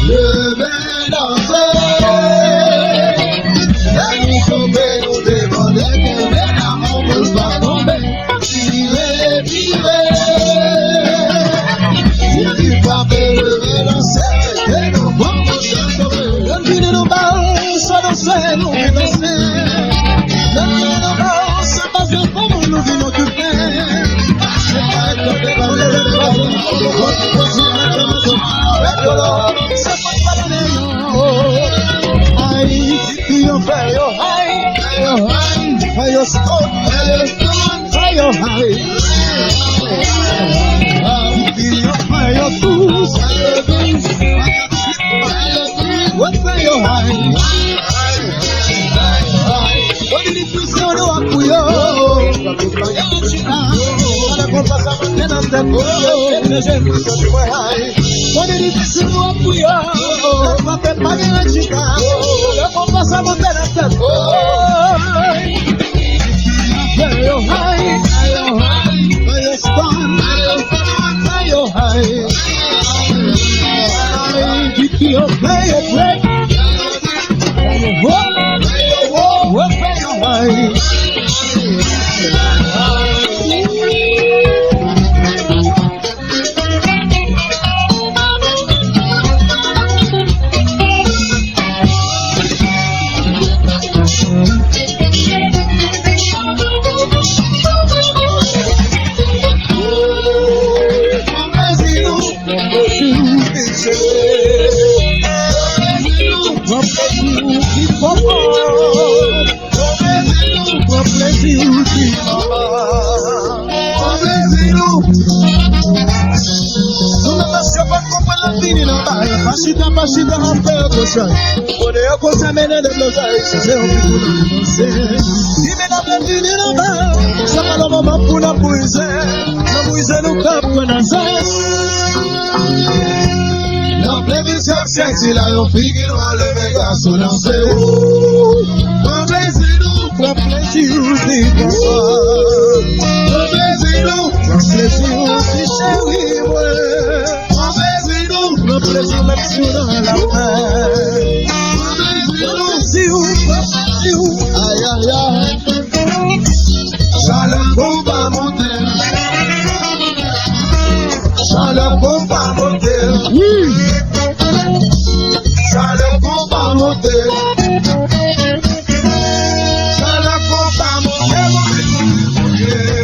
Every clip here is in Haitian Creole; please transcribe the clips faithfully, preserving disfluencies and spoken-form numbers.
Leve danse, lè nou tonbe, nou te mande kenbe lanmou pou l pa tonbe. Vire, vire. Epi frape, leve, danse, mete nou bon pou sa tonbe. Lè n vini nou ba l sa danse, nou vin danse. Lè n vini nou ba l sa pase pou nou, nou vin okipe. Se pa ekspre, se pa ekspre. Ayiti, yo fè yo high, fè yo high, fè yo stone, fè yo stone, fè yo high. Ayiti, yo fè yo tous, fè yo tous, fè yo tous, fè yo high. Bon, vini fè yo nou ap pou yo. Pandan konpa sa monte nan tèt mwen, mwen high. Mwen vini fè yo nou ap pou yo. Konpa fè pa gen ret chita. Pandan konpa sa monte nan tèt mwen. Fè yo high, fè yo high, fè yo stone, fè yo high. Ayiti, yo fè yo break. Pran plezi w ki fò. Pran plezi w, pran plezi w ki fò. Pran plezi w. Nou nan nasyon pa konprann l ap vini nan bagay. Pa chita, pa chita, ap fè yo konsa. Kote yo konsa mennen deblozay, se yon figou nan panse. Di medam yo vini nan bagay. Se pa le moman pou n ap brize. Nan brize nou k ap pran nan zè. Nan plen vizyon sèks la, yon figi nwa leve gason danse. Pran plezi nou, pran plezi w, di papa. Pran plezi nou, pran plezi w, di cheri mwen. Pran plezi nou, pran plezi w, menm si w nan lapè. Pran plezi nou, pran plezi w, pran plezi w. Ay, ay, ay. Chalè konpa monte. Chalè konpa monte. Wi. Chalè konpa monte. Chalè konpa monte, monte, monte, monte.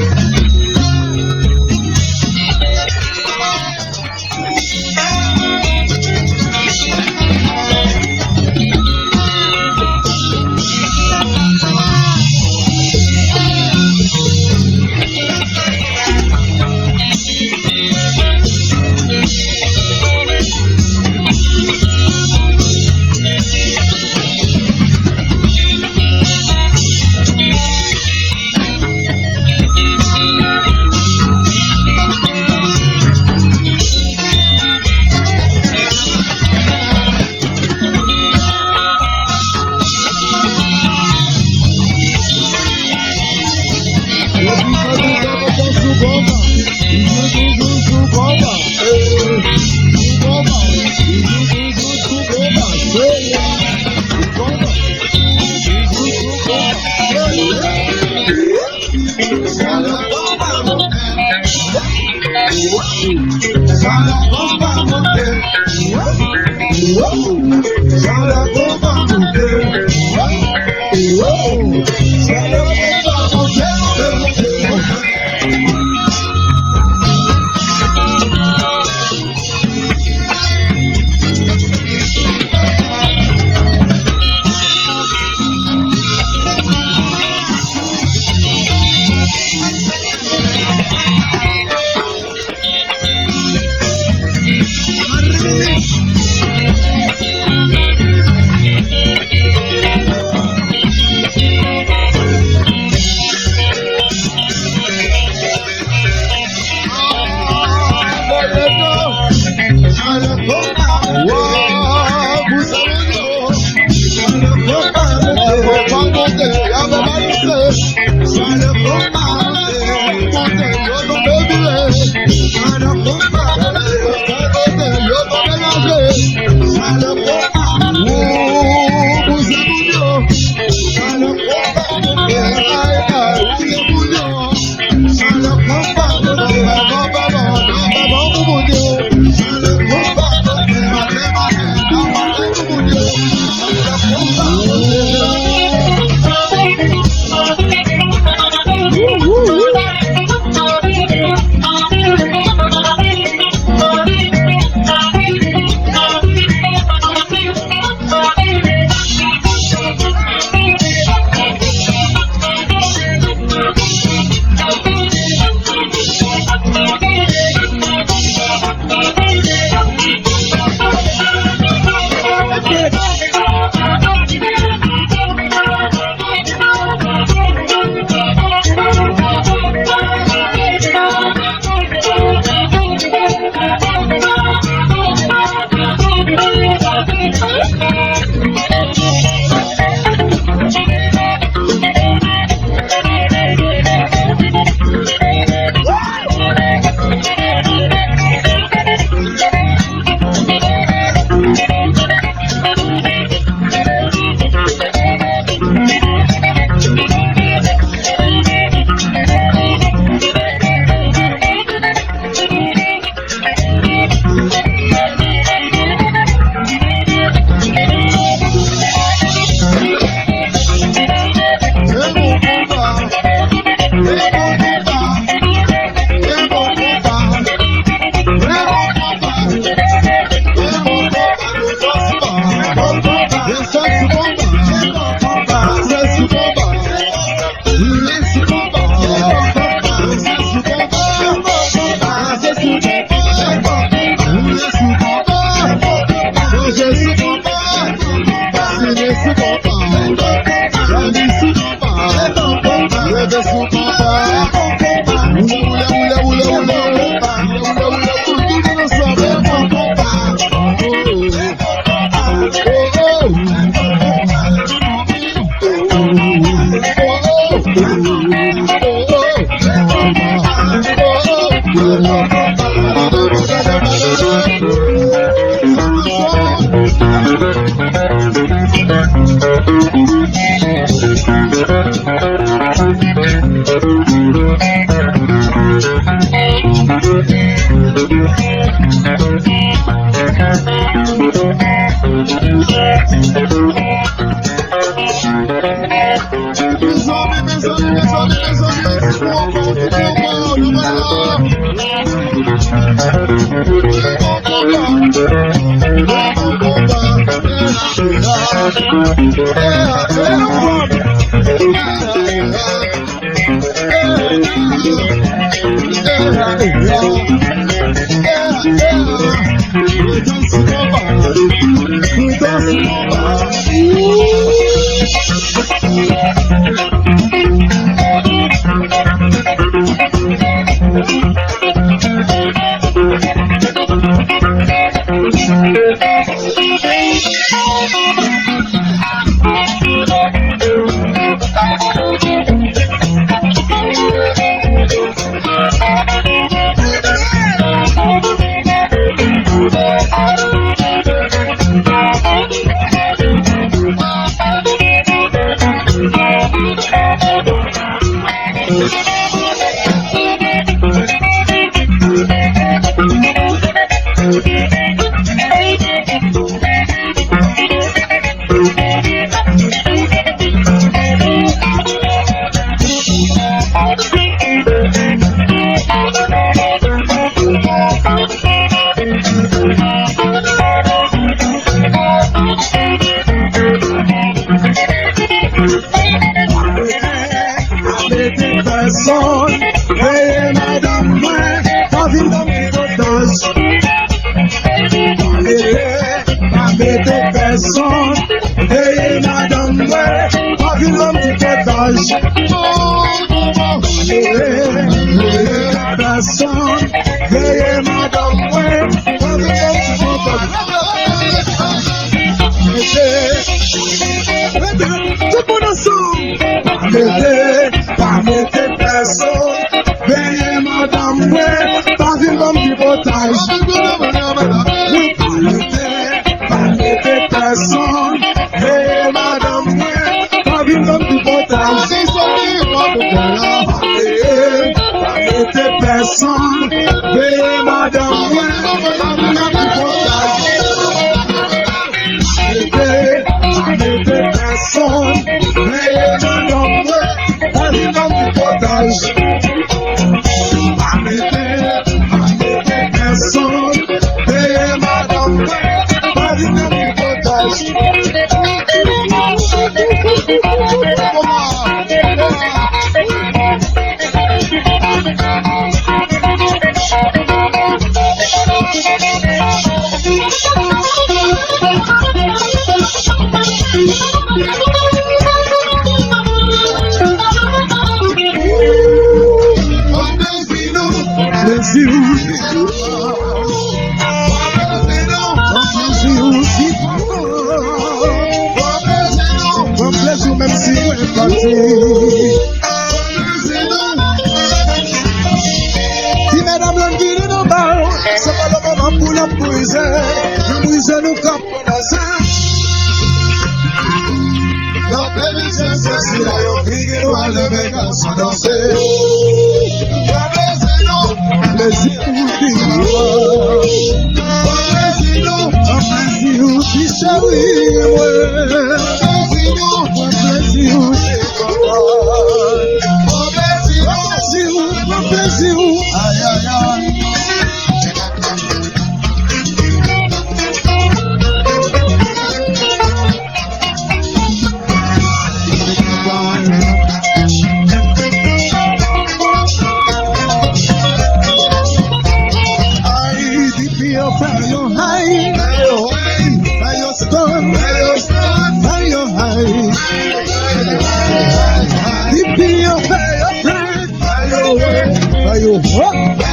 Mete pèsonn, veye madanm mwen, pa vin ban m tripotay. Pa mete, pa mete pèsonn, veye madanm mwen, pa vin ban m tripotay. Mete, mete pèsonn, veye madanm mwen, pa vin ban m tripotay. Mete, mete, tout moun ansanm. Pa mete, pa mete pèsonn, veye madanm mwen, pa vin ban m Tripotay. Wi, pa mete, pa mete pèsonn veye madanm mwen. Pa vin ban m tripotay. Pa mete, pa mete pèsonn veye madanm mwen. Pa vin ban m tripotay. Pa mete, pa mete pèsonn veye madanm mwen. Pa vin ban m tripotay. Pa mete, pa mete pèsonn veye madanm mwen. Pa vin ban m tripotay. Plezi ou. Pran plezi w, pran plezi w, menm si mwen pati. Ti medam lan vini nan ba w, se pa le moman pou n ap brize, nou brize nou kòb pandan sa. Nan pèmisyon se sila yo ki gen dwa leve gason danse. Pran plezi nou, pran plezi ou ki dwa. Pran plezi nou, pran plezi ou ki cheri mwen. Pran plezi nou, pran plezi ou ki kontan. Pran plezi nou, pran plezi ou, pran plezi ou. Ay, ay, ay. Ay, D P yo fè yo high, fè yo high, fè yo stun, fè yo stun, fè yo high. D P yo fè yo fly, fè yo high, fè yo high.